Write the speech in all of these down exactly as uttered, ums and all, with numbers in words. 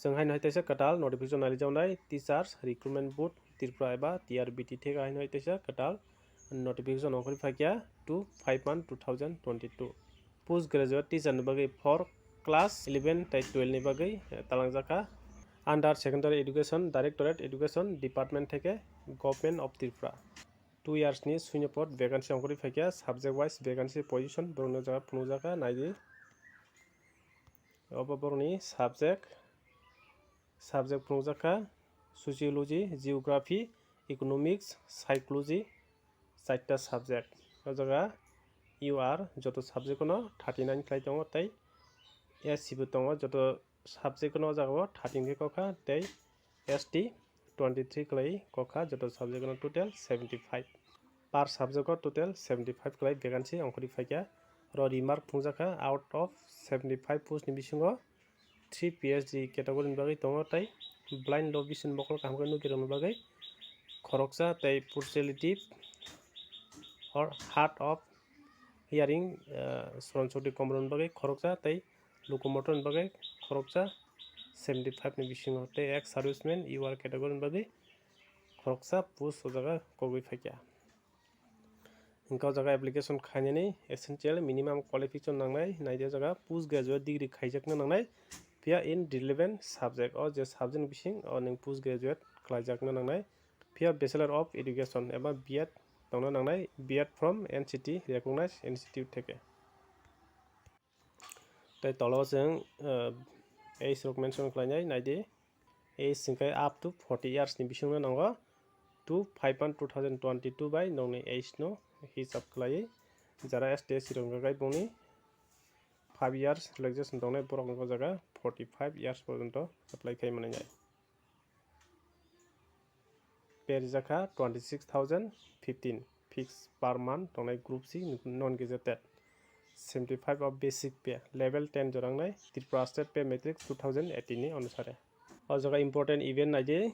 Chwng haino hai teisa kwtal notification naijawnai Teachers Recruitment Board Tripura eba T R B T theke haino hai teisa kwtal notification ongkhorwi phaikha two five one two thousand twenty-two. Post graduate teacher ni bagwi for class eleven tei twelve ni bagwi, eh, talangjakha under Secondary Education Directorate Education Department theke Government of Tripura. Two years ni suinyo pod vacancy ongkhorwi phaikha, subject wise vacancy position borokni jaga phunukjakha naidi. Obo borokni subject, subject phunukjakha Sociology, Geography, Economics, Psychology, chaita subject. O jaga U R joto subject no thirty nine khlai tongo tei S C bo tongo, joto subject no o jaga o thirteen khe kokha tei S T twenty three khlai kokha, joto subject no total seventy five. Per subject o total seventy five khlai vacancy ongkhorwi phaikha. Oro remark phunukjakha, out of seventy five post ni bisingo three P H D category ni bagwi tongo tei blind, low vision, mokol kaham khe nukirokni bagwi khoroksa tei partiality or hard of hearing, ah, sron soti komrokni bagwi khoroksa tei locomotor ni bagwi khoroksa seventy five ni bisingo tei ex serviceman U R category ni bagwi khoroksa post o jaga kogwi phaikha. Hwnkhe o jaga application khainani essential minimum qualification nangnai, naidi o jaga post graduate degree khaijakna nangnai, phiya in relevant subject, o je subject ni bising o nwng post graduate khlaijakna nangnai, phiya Bachelor of Education eba B Ed tongna nangnai, B Ed from N C T recognized institute theke. Tei tolo chwng, eh, age rok mention khlainai, naidi. Age hwnkhe up to forty years ni bisingno nango. Two five one two thousand twenty-two bai nokni age no hisab khlaiwi jara S T S C rok hwnkhe bongni five years relaxation tongnai, borok hwnkhe o jaga forty five years porjonto apply khai manai. Pay rijakha twenty six thousand fifteen fixed per month tongnai group C non gazetted, seventy five of basic pay, level ten jorangnai Tripura State Pay Matrix two thousand eighteen ni onusare. O jaga important event naidi,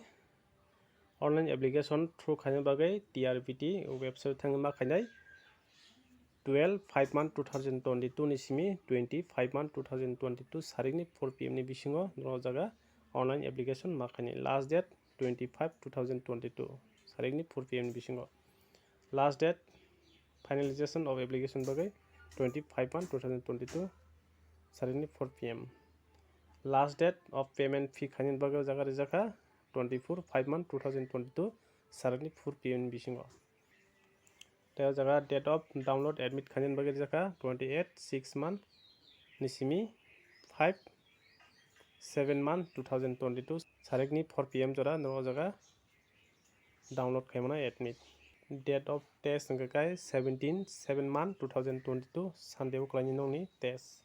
online application through khaina bagwi T R B T website thangwi ma khainai. Twelve five month two thousand twenty-two ni simi twenty five month two thousand twenty-two sarikni four P M ni bisingo norok o jaga online application ma khainai. Last date twenty five two thousand twenty-two sarikni four P M ni bisingo. Last date finalization of application bagwi twenty five one two thousand twenty-two sarikni four P M. Last date of payment fee khainani bagwi o jaga rijakha twenty four five month two thousand twenty-two sarikni four P M ni bisingo. Tei o jaga date of download admit khainani bagwi rijakha twenty eight six month ni simi five seven month two thousand twenty-two sarikni four P M jora no o jaga download khaimano admit. Date of test hwnkhe kai seventeen seven month two thousand twenty-two Sunday o khlaini nokni test.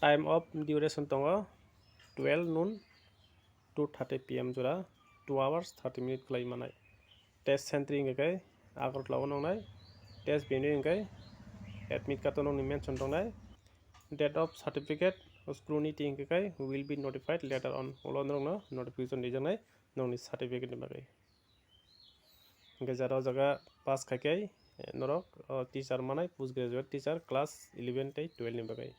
Time of duration tongo twelve noon two thirty P M jora, two hours thirty minute khlai manai. Test centre hwnkhe kai Agartala o nongnai. Test venue hwnkhe admit card o nokni mention tongnai. Date of certificate scrutiny hwnkhe kai will be notified later on. Ulo norokno notification rijaknai nokni certificate ni bagwi. Hwnkhe jara o jaga pass khai kai, eh, norok, oh, teacher manai, post graduate teacher class eleven tei twelve ni bagwi.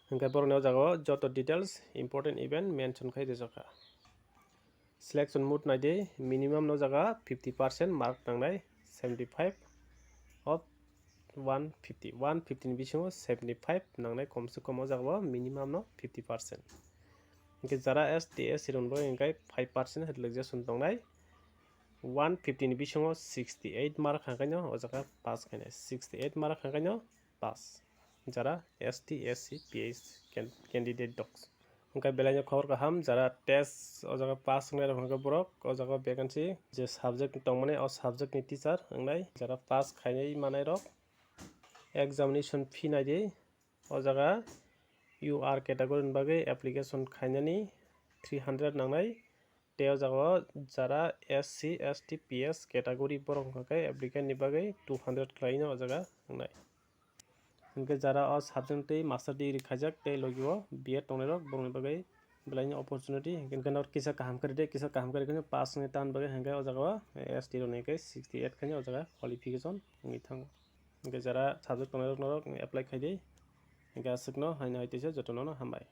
Hwnkhe borokni o jaga o joto details important event mention khai rijakha. Selection mode naidi, minimum no jaga fifty percent mark nangnai, seventy five of one fifty, one fifty ni bisingo seventy five nangnai, komse kom o jaga o minimum no fifty percent. Hwnkhe jara S T S C rok bo hwnkhe five percent relaxation tongnai. One fifty ni bisingo sixty eight mark hwnkhe no o jaga pass khainai, sixty eight mark hwnkhe no pass. Jara S T, S C, P H can-, candidate rok. Hwnkhe belai no khobor kaham, jara test o jaga pass wngnai rok hwnkhe borok o jaga vacancy je subject tongmani o subject ni teacher wngnai, jara pass khainai manai rok examination fee naidi. O jaga U R category ni bagwi application khainani three hundred nangnai. Tei o jaga o jara S C, S T, P S category borok wngkha khe applicant ni bagwi two hundred khlai no o jaga wngnai. Hwnkhe jara o subject tei master degree khaijak tei logi o B Ed tongnai rok borokni bagwi belai ni opportunity. Hwnkhe no kisa kaham khe ride, kisa kaham khe ride pass wngwi tan bagwi hwnkhe o jaga o S T rok ni khe sixty eight khaino o jaga qualification wngwi thango. Hwnkhe jara subject tongnai rok norok apply khai di. Hwnkhe aswk no haino hai teisa joto no hambai.